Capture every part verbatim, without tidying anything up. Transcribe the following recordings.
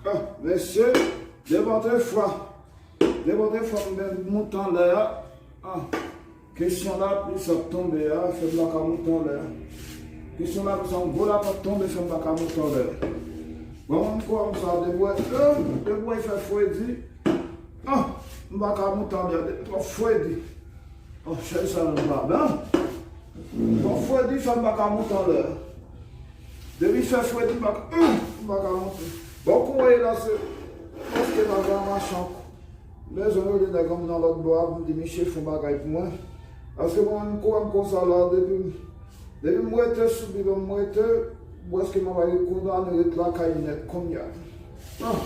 Ah, mesye, nenpòt fwa, nenpòt fwa m moute anlè a. Ah, kesyon lapli sa ap tonbe a, fè m pa ka moute anlè a. Kesyon lapli sa, yon gwo lapli ap tonbe, fè m pa ka moute anlè a. Bon, mwen kwè m sa, depi w wè, eh, depi w wè fè fredi, ah, m pa ka moute anlè a, depi twòp fredi. Oh, chèz sa menm pa blan. Bon, fredi fè m pa ka moute anlè. Depi fè fredi m pa ka, m pa ka moute. Bon, kounye la se paske m ap mache ankò. Bezwen rele nèg an nan lòt bò a pou m di misye fè yon bagay pou mwen. Paske mwen menm kou m konsa la, depi, depi m rete sou bidon, m rete, prèske m ap ale kondane ret lakay nèt kounye a. Ah,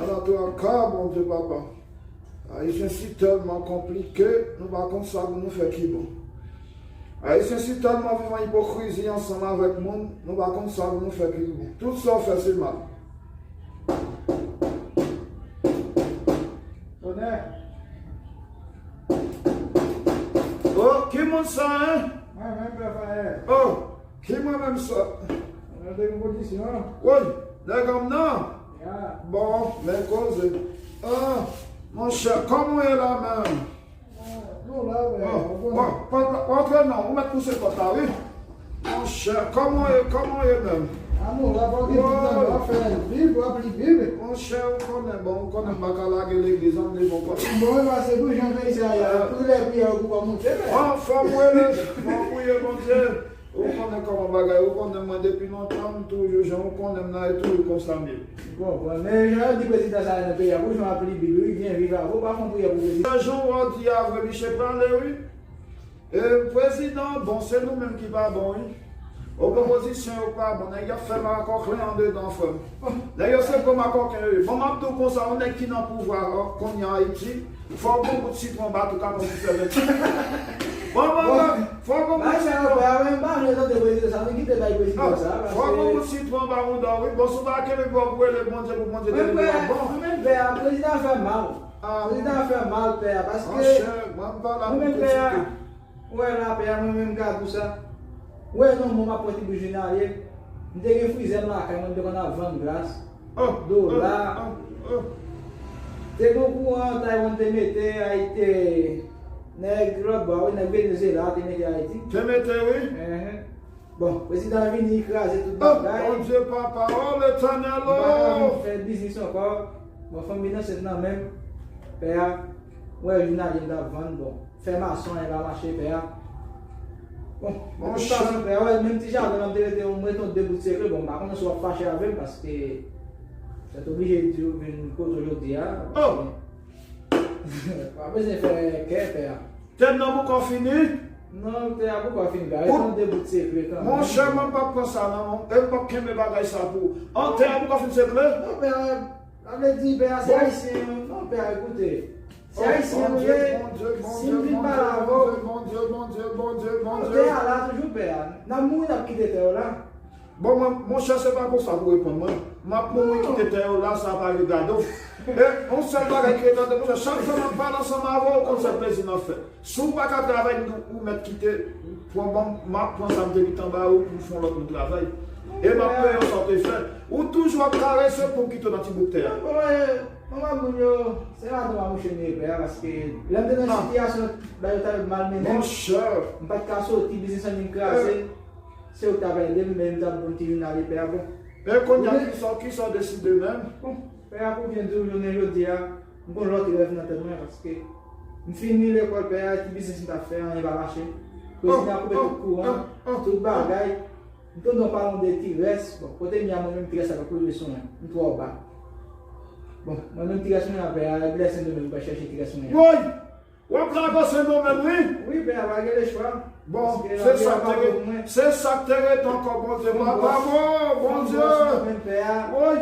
ala traka, Bondye papa. Ayisyen si tèlman konplike, nou pa konn sa pou nou fè ki bon. Ayisyen si tèlman viv an ipokrizi ansanm avèk moun, nou pa konn sa pou nou fè ki bon. Tout sa w fè se mal. Onè. Oh, ki moun sa, en? Mwen menm, pè Fayè. Oh, ki mwen menm sa? Mwen te gen pozisyon. Woy, nèg an m nan? Ya. Bon, men koze. Ah, monchè, kòman w ye la menm? Nou la, men, oh, ou konnen. Bon, pòt la, w antre non, ou mèt pouse pòt la, wi. Monchè, kòman w ye, kòman w ye menm? A nou la, w ap gen tout tan, w ap fè viv, w ap li viv. Monchè, ou konnen, bon, ou konnen m pa ka lage legliz an, m leve yon kote. Bon, e pase pou jan fè sa a, pou lè priyè yo pou kòmanse, men. Bon, fò m rele, fò m priye Bondye. Ou konnen kòman bagay, ou konnen mwen depi lontan, m toujou jan ou konnen m nan, e toujou konsa m ye. Bon, bon, men jan yo di prezidan sa a nan peyi a, pou jan w ap li Bib, wi, byen viv avè w, pa fè yon priyè pou prezidan. Jan w di a vre, misye prale, wi. E, prezidan, bon, se nou menm ki pa bon, wi. Opozisyon yo pa bon, nèg y ap fè makòklè andedan, frè m. Nèg yo se gwo makòken yo ye. Bon, m ap di w konsa, yon nèg ki nan pouvwa, ò, kounye a Ayiti, fò w gon bout sitwon anba tou kapon pou fè vèt. Bon, bon, bon, fò w gon bout sitwon. Bagay sa yo, pè, mwen pa vle tande prezidan sa, nou kite bay prezidan sa, paske fò w gon bout sitwon anba mouda w, wi. Bon, si w pa kenbe bò pou rele Bondye, pou Bondye te rele w bon. Mwen menm, pè, prezidan fè mal. Prezidan fè mal, pè, paske mwen menm, pè, Ou wè la, pè a, mwen menm m ka di w sa. Ou wè, non, mwen m ap pran ti bout jounalye. M te gen frizè m lakay mwen, m te konn ap vann glas, dola. Te gen kouran Taiwan te mete Ayiti, nèg lòt bò a, wi, nèg Venezuela te mete Ayiti. Te mete, wi. Enhen. Bon, prezidan vini, li kraze tout bagay. Bondye papa, oh, Letènèl, oh! M pa ka vin fè biznis ankò. Bon, fanm vin ansent nan men m. Pè a, wè, jounalye m t ap vann, bon. Fè mason, anyen pa mache, pè a. Bon, de tout fason, pè a, wè, menm ti jaden la, m te rete, m rete yon de bout sekrè. Bon, m pa konnen si w ap fache avè m, paske m t oblije di w vin kote w jodi a. Oh! Pa bezwen fè kè, pè a. Tè m nan poko fini? Non, tè a poko fini, pè a. Rete yon de bout sekrè kanmenm. Monchè, mwen p ap pran sa nan men w. E m p ap kenbe bagay sa pou ou. An, tè a poko fin sekrè? Non, pè a, sa vle di, pè a, se Ayisyen yo. Non, pè a, ekoute. Se Ayisyen nou ye. Si m vin pale avè w, tè a la toujou, pè a. N ap mouri, n ap kite tè yo la. Bon, mwen, monchè, se pa konsa pou reponn mwen. M ap mouri kite tè yo la, sa pa regade w. E yon sèl bagay ki regade, monchè, chak fwa m ap pale ansanm avè w, ou konn sa plezi m ap fè. Si w pa ka travay, m di w, ou mèt kite, pran ban m, m ap pran sa m te kite anba ou pou m fè yon lòt moun travay. E m ap peye w sa w te fè. Ou toujou ap karese pou m kite w nan ti bout tè a. Bon, e, bon, moun yo, se madanm a mouche m ye, pè a, paske lè m te nan sitiyasyon, bagay yo ta mal mennen m, m pa t ka soti, biznis lan vin kraze. Se ou k t ap ede m, men m t ap bon ti jounalye pè a, bon. Men kounye a, kisa, kisa w deside menm? Bon, pè a, pou byen di w, jounen jodi a, m gon lòt rèv nan tèt mwen, paske m fini lekòl pè a, ti biznis m t ap fè, anyen pa mache. Prezidan koupe tout kouran, tout bagay. M tande w pale de ti rès, bon, kote m ye a mwen menm ti rès la pa koule sou mwen, m twò ba. Bon, mwen menm ti rès mwen an pè a, lè Sendomeng m pral chèche ti rès mwen an. Woy! W ap lage Sendomeng, wi. Wi, pè a, pa gen lechwa. Bon, se sa k te rete, se sa k te rete ankò, Bondye. Papa, bon, Bondye. Woy.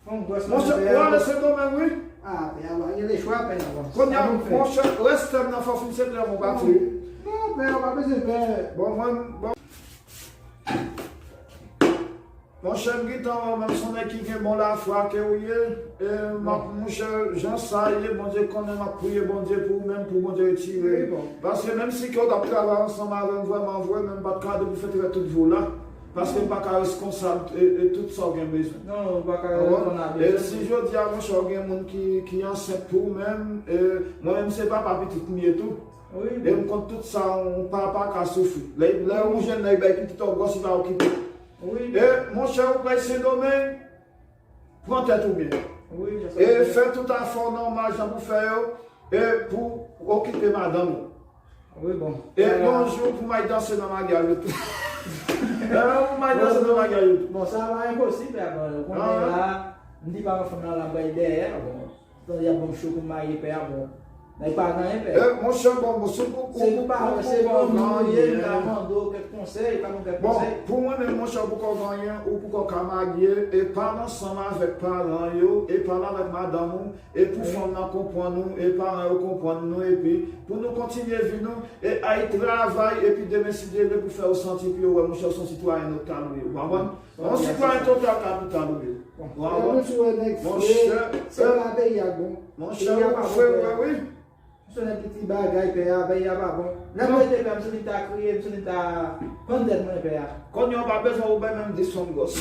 Monchè, ou ale Sendomeng, wi. Ah, pè a, pa gen lechwa, pè a, bon. Kounye a, monchè, rès tè m nan fò fin sekrè mwen pati, wi. Non, pè a, pa bezwen pè. Bon, mwen, bon. Monchè, m gentan wè w menm se yon nèg ki gen bon lafwa ke w ye. E m ap, monchè, jan sa ye, Bondye konnen m ap priye Bondye pou ou menm, pou Bondye retire. Paske menm si ke w t ap travay ansanm avè m vrèman vre, men m pa t ka de pou fè trè tout vi w la. Paske m pa ka reskonsab e, e tout sa w gen bezwen. Non, ou pa ka reponn a bezwen. E si jodi a, monchè, w gen moun ki, ki ansent pou ou menm, e mwen menm se papa pitit m ye tou. Wi. E m konn tout sa yon papa ka soufri. Lè, lè yon jèn nèg bay pitit ou gwòs, li pa okipe. Wi. E monchè, ou pral Sendomeng, pran tèt ou byen. Wi, e fè tout afè w nòmal jan pou fè yo, e pou okipe madanm ou. Wi, bon. E bonjou pou may danse nan maryaj yo tou. E pou may danse nan maryaj yo tou. Bon, sa pa enposib, pè, bon, konnen la, m di pa fanm nan la bay dèyè, bon. Tande y ap ban m cho pou m marye, pè a, bon. Nèg pa gen anyen, pè. E monchè, bon, bon, si w pou, se pou pa, se pou ou, m ta mande w kèk konsèy, pa m kèk konsèy. Bon, pou mwen menm, monchè, ou poko gen anyen, ou poko ka marye, e pale ansanm avèk paran yo, e pale avèk madanm ou, e pou fanm nan konprann ou, e paran yo konprann nou, epi pou nou kontinye vi nou, e al travay, epi demen, si Dye vle, pou fè yo santi, pou yo wè, monchè, ou se yon sitwayen total ou ye, ou konprann? Yon sitwayen total kapital ou ye. Bon, ou konprann? Monchè, se pa peyi a bon. Monchè, ou fre vre, wi. Ou se nèg ki ti bagay, pè a, peyi a pa bon. Lè mwen te pè, m santi m ta kriye, m santi m ta pann tèt mwen, pè a. Kounye a w pa bezwen ou bay menm dis fanm gwòs.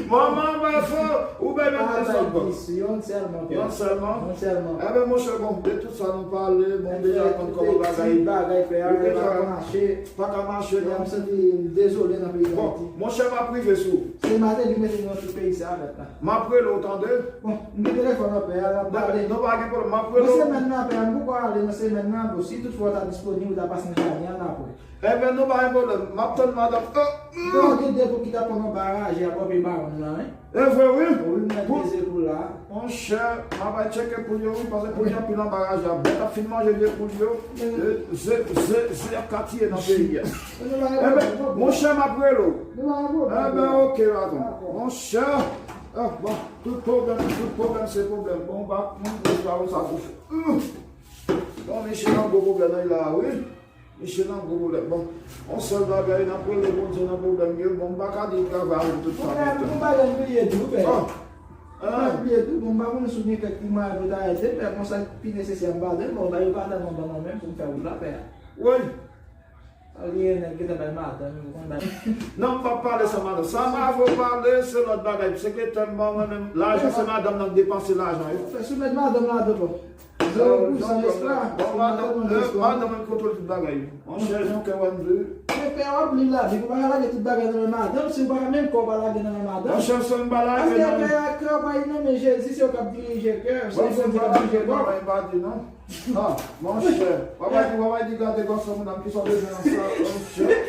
Manman, mwen fò, ou bay menm dis fanm gwòs. Yonn sèlman, pè. Yonn sèlman? Yonn sèlman. Enben, monchè, bon, de tout sa nou pale, bon, deja konn kòman bagay. Ti bagay, pè a, pa ka mache. Pa ka mache, non. M santi m dezole nan peyi Dayiti. Bon, monchè, m ap rive sou ou. Se Martelly ki mete nou nan tout peyi sa a, mèt la. M ap rele w, tande? Bon, m gen telefòn nan pè a, n ap pale. Non, pa gen pwoblèm, m ap rele w. Nan semèn nan, pè a, m poko ale nan semèn nan, bon, si toutfwa w ta disponib, ou ta pase nan jaden an apre. Enben, non, pa gen pwoblèm, m ap tann madanm. Oh, hmm. Donk, gen de pou ki ta pran nan baraje a pòpe bawon nan, wi. E vre, wi. Wi, m mèt peze pou la. Monchè, m ap al tcheke poul yo, wi, paske poul yo anpil nan baraje a. Bèt ap fin manje vye poul yo. E, ze, ze, ze ap ka tiye nan peyi a. Enben, monchè, m ap rele w. Enben, oke, atann. Monchè, ah, bon, tout pwoblèm, tout pwoblèm, se pwoblèm. Bon, ba, hmm, se pa konsa pou fè. Hmm. Bon, mesye, nan gwo pwoblèm nan la, wi. Mesye nan gwo pwoblèm. Bon, yon sèl bagay, n ap rele Bondye nan pwoblèm yo. Bon, m pa ka di l travay avè m tout tan. Yon bagay m bliye di w, pè. Ah. M pa bliye di w, bon, m pa konnen si w gen kèk ti mwayen pou w ta ede, pè, konsa pi nesesè m pa di l, bon, bagay yo pa tèlman bon non menm pou m fè wout la, pè. Wi. Sa w gen nèg ki ta bay madanm, ou konn bay. Non, m p ap pale san madanm. Sa m avè w pale, se lòt bagay. Sekretè m, mwen menm, lajan se madanm nan k depanse lajan yo. Fè soumèt madanm la, tonton. Zero pou san esklav. Bon, madanm, madanm an kontwole tout bagay. Monchè, jan kè w ap di. Men pè w ap li lavi, ou pa ka lage tout bagay nan men madanm, si ou pa ka menm kò w pa lage nan men madanm. Monchè, se yon bagay. Paske pè a, kè w pa li nan men Jezi, se ou k ap dirije kè, se Bondye k ap dirije kò. Mwen pa di non. Ah, monchè, w ap di, w ap di gade gòs moun nan ki sa w bezwen nan sa, monchè.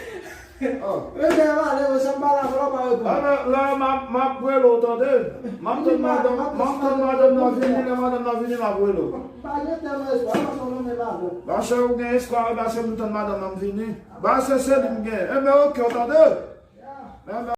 Ah. Rete pale, mwen, sa m pale avè w, pa reponn. Ah, la, la, m ap, m ap rele w, tande. M ap tann madanm, m ap tann madanm nan vini, lè madanm nan vini, m ap rele w. M pa gen tèlman espwa, paske w renmen madanm. Monchè, ou gen espwa, wi, paske m tann madanm nan vini. Paske se li m gen. Enben, oke, w tande? Enben,